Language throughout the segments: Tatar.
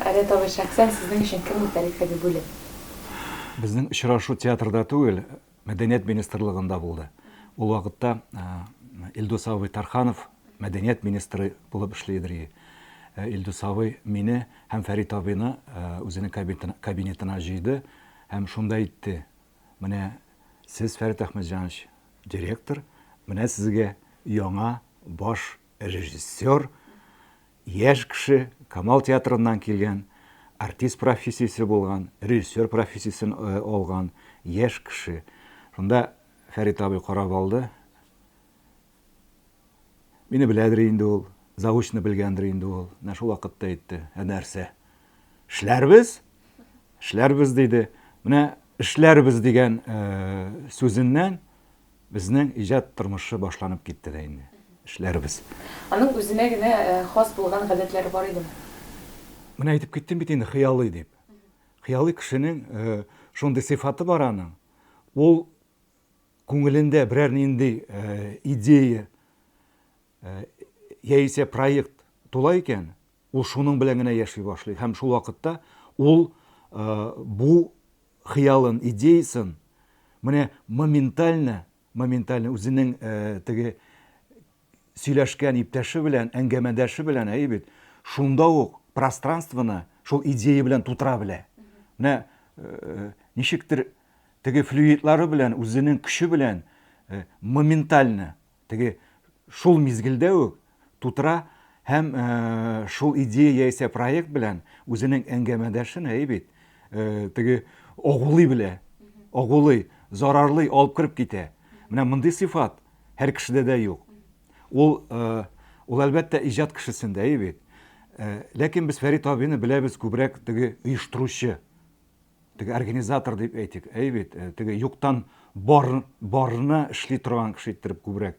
Айрат абый, шәхсән сезнең өчен кем ул Фәрит Хәбибуллин? Безнең очрашу театрда түгел, Мәдәният министрлыгында булды. Ул вакытта Илдус абый Тарханов мәдәният министры булып эшли иде. Илдус абый мине һәм Фәрит абыйны үзенең кабинетына җыйды һәм шунда әйтте, Менә сез, Фәрит Әхмәтҗанович, директор, менә сезгә яңа баш режиссер, яшь кеше, Камал театрыннан килгән, артист профессиясе булган, режиссер профессиясен э, алган яшь кеше. Шунда Фәрит абый карап алды. Мине беләдер инде ул, заочно белгәндер инде ул. Менә шул вакытта әйтте, ә нәрсә? Эшләрбез? Эшләрбез диде. Менә эшләрбез дигән э, сүзеннән Безнең иҗат тормышы башланып китте дә инде. Эшләрбез. Аның үзенә генә хас булган гадәтләре бар идеме? Менә әйтеп киттем бит инде, хыялый дип. Хыялый кешенең шундый сыйфаты бар аның, ул күңелендә берәр нинди идея яисә проект тула икән, ул шуның белән генә яши башлый һәм шул вакытта ул бу хыялын, идеясын менә моментально, моментально үзенең э, теге сөйләшкән иптәше белән, әңгәмәдәше белән, әйе бит, шунда ук пространствоны шул идея белән тутыра белә. Менә э, ничектер теге флюидлары белән, үзенең көче белән э, моментально Теге шул мизгелдә үк тутыра һәм шул идея яисә проект белән үзенең әңгәмәдәшен, әйе бит, теге агулый белә, агулый, зарарлый, алып кереп китә. Менә мондый сыйфат һәр кешедә дә юк. Ул, ул әлбәттә иҗат кешесендә, әйе бит. Ләкин без Фәрит абыйны беләбез күбрәк теге оештыручы, Теге организатор дип әйтик, әй бит, э, теге юктан бар, барны эшли торган кеше иттереп күбрәк.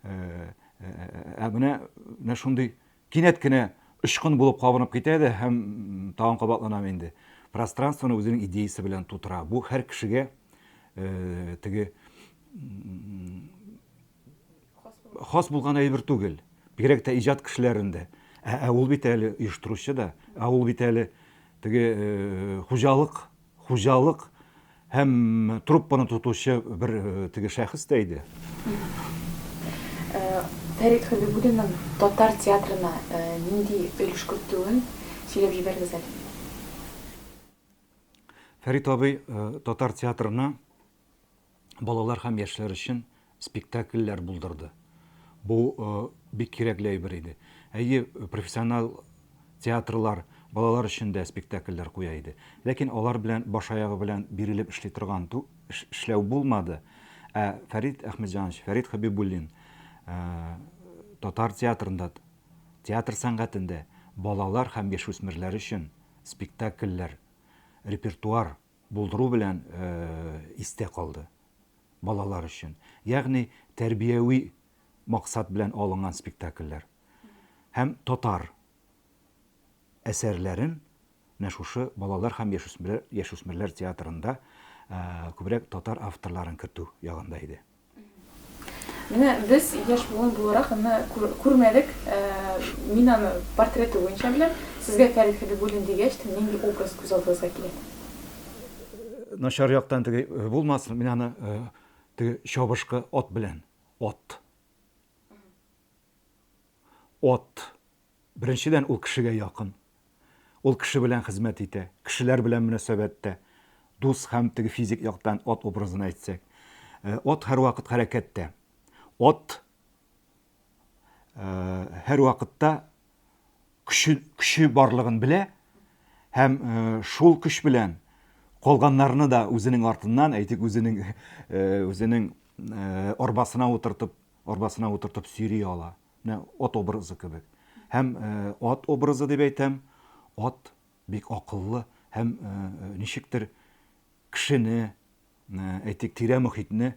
Э, э, ә менә менә шундый кинәт кенә очкын булып кабынып китә дә һәм тагын кабатланам инде. Пространствоны үзенең идеясе белән тутыра. Бу һәр кешегә теге хас булган әйбер түгел. Бигрәк тә иҗат кешеләрендә. Ә, ә ул бит әле оештыручы да, ә ул бит әле теге э, хуҗалык, хуҗалык һәм труппаны тотучы бер э, теге шәхес тә иде. Э, Фәрит Хәбибуллинның татар театрына нинди өлеш кертүен сөйләп җибәрегез әле. Фәрит абый татар театрына балалар һәм яшьләр өчен спектакльләр булдырды. Бу бик кирәкле әйбер иде. Әйе, профессионал театрлар балалар өчен дә спектакльләр куя иде. Ләкин алар белән баш-аягы белән бирелеп эшли торган эшләү булмады. Ә Фәрит Әхмәтҗанович, Фәрит Хәбибуллин татар театрында, театр сәнгатендә балалар һәм яшүсмерләр өчен спектакльләр, репертуар булдыру белән истә калды балалар өчен. Ягъни тәрбияви максат белән алынган спектакльләр. Һәм татар әсәрләрен менә шушы балалар һәм яшүсмерләр, яшүсмерләр театрында күбрәк татар авторларын кертү ягында иде. Менә без яшь буын буларак аны күрмәдек. Мин аны портреты буенча беләм. Сезгә Фәрит Хәбибуллин дигәч тә нинди образ күз алдыгызга килә? Начар яктан теге булмасын, мин аны теге чабышкы ат белән, ат. Ат. Беренчедән, ул кешегә якын. Ул кеше белән хезмәт итә, кешеләр белән мөнәсәбәттә. Дус һәм теге физик яктан ат образын әйтсәк. Э, ат һәрвакыт хәрәкәттә. Ат э, һәрвакытта көче, көче барлыгын белә һәм э, шул көч белән калганнарны да үзенең артыннан, әйтик, үзенең үзенең арбасына утыртып, арбасына утыртып сөйри ала. Менә ат образы кебек. Һәм ат образы дип әйтәм, ат бик акыллы һәм ничектер кешене, әйтик, тирә мохитне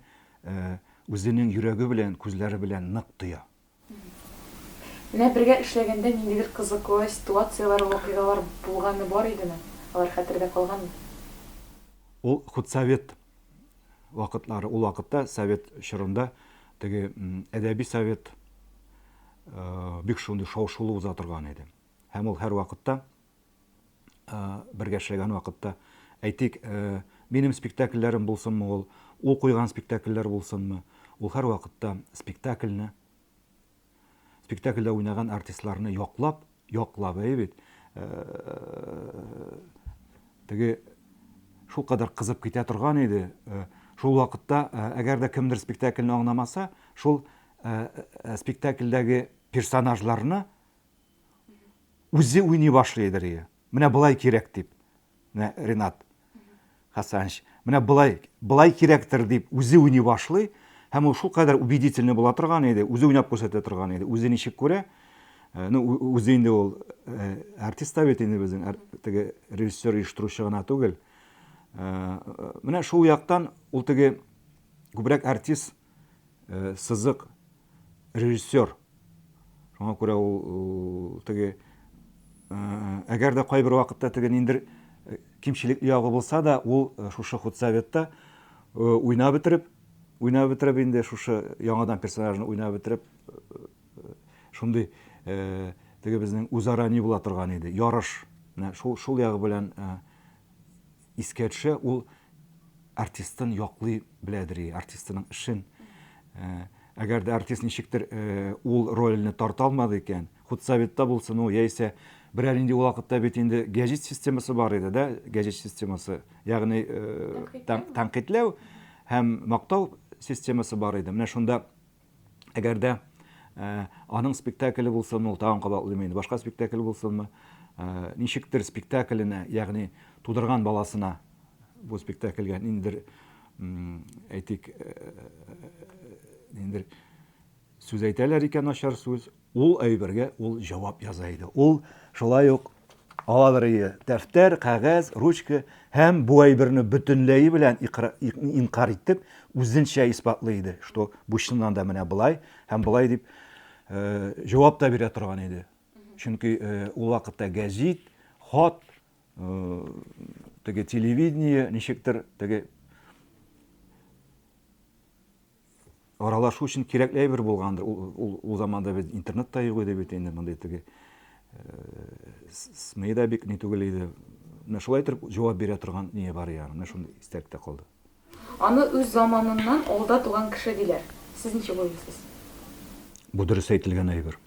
үзенең йөрәге белән, күзләре белән нык тоя. Менә бергә эшләгәндә ниндидер кызыклы ситуацияләр, вакыйгалар булганы бар идеме? Алар хәтердә калганмы? Ул худсовет вакытлары, ул вакытта совет чорында теге әдәби совет бик шундый шау-шулы уза торган иде. Һәм ул һәр вакытта бергә эшләгән вакытта, әйтик, минем спектакльләрем булсынмы ул, ул куйган спектакльләр булсынмы, ул һәрвакытта спектакльне, спектакльдә уйнаган артистларны яклап, яклап, әйе бит, теге шулкадәр кызып китә торган иде. Шул вакытта, әгәр дә кемдер спектакльне аңламаса, шул спектакльдәге персонажларны үзе уйный башлый иде. Менә болай кирәк дип. Менә Ренат Хасанович, менә болай, болай кирәктер дип үзе уйный башлый һәм ул шулкадәр убедительный була торган иде, үзе уйнап күрсәтә торган иде. Үзе ничек күрә, э, ну үзе инде ул э, артист та бит инде безнең теге режиссер оештыручы гына түгел. Э, менә шул яктан ул теге күбрәк артист сызык режиссер. Шуңа күрә ул теге әгәр дә кайбер вакытта теге ниндер кимчелекле ягы булса да, ул шушы худсоветта уйнап бетереп, уйнап бетереп инде шушы яңадан персонажны уйнап бетереп, шундый теге безнең үзара ни була торган иде, ярыш. Менә шул шул ягы белән искә төшә, ул артистын яклый беләдер, артистының эшен. Э, әгәр дә артист ничектер э, ул рольне тарта алмады икән, худсоветта булсын ул, яисә берәр инде ул вакытта бит инде гәҗит системасы бар иде, да, гәҗит системасы, ягъни э, тәнкыйтьләү һәм мактау системасы бар иде. Менә шунда Әгәр дә аның спектакле булсынмы, ул тагын кабатлыйм инде, башка спектакль булсынмы, ничектер спектакленә, ягъни тудырган баласына бу спектакльгә ниндидер, әйтик, ниндидер сүз әйтәләр икән, начар сүз, Ул әйбергә ул җавап яза иде. Ул шулай ук аладыр ие дәфтәр, кәгазь, ручка һәм бу әйберне бөтенләе белән инкарь итеп, үзенчә исбатлый иде, что бу чыннан да менә болай һәм болай дип э, җавап та бирә торган иде. Чөнки э, ул вакытта гәзит, хат, э, теге телевидение ничектер теге аралашу өчен кирәкле әйбер булгандыр. Ул, ул, ул заманда без интернет та юк иде бит инде, мондый теге СМИ да бик ни түгел иде. Менә шулай итеп җавап бирә торган ние бар ягъни. Менә шундый истәлектә калды. Аны үз заманыннан алда туган кеше диләр. Сез ничек уйлыйсыз? Бу дөрес әйтелгән әйбер.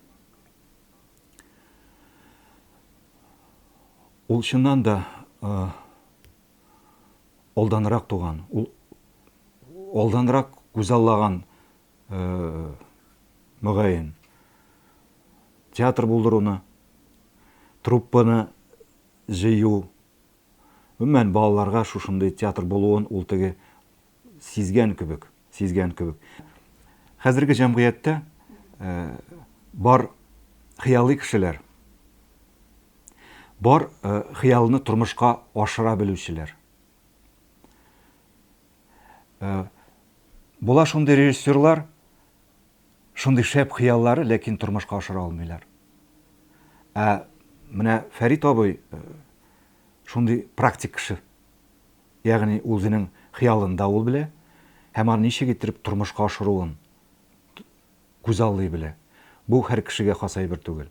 Ул чыннан да алданрак туган, ул алданрак күзаллаган мөгаен. Театр булдыруны, труппаны җыю, гомумән балаларга шушындый театр булуын ул теге сизгән кебек, сизгән кебек. Хәзерге җәмгыятьтә бар хыялый кешеләр, бар хыялны тормышка ашыра белүчеләр. Була шундый режиссерлар, шундый шәп хыяллары, ләкин тормышка ашыра алмыйлар. Ә менә Фәрит абый шундый практик кеше. Ягъни ул үзенең хыялын да ул белә һәм аны ничек иттереп тормышка ашыруын күзаллый белә. Бу һәр кешегә хас әйбер түгел.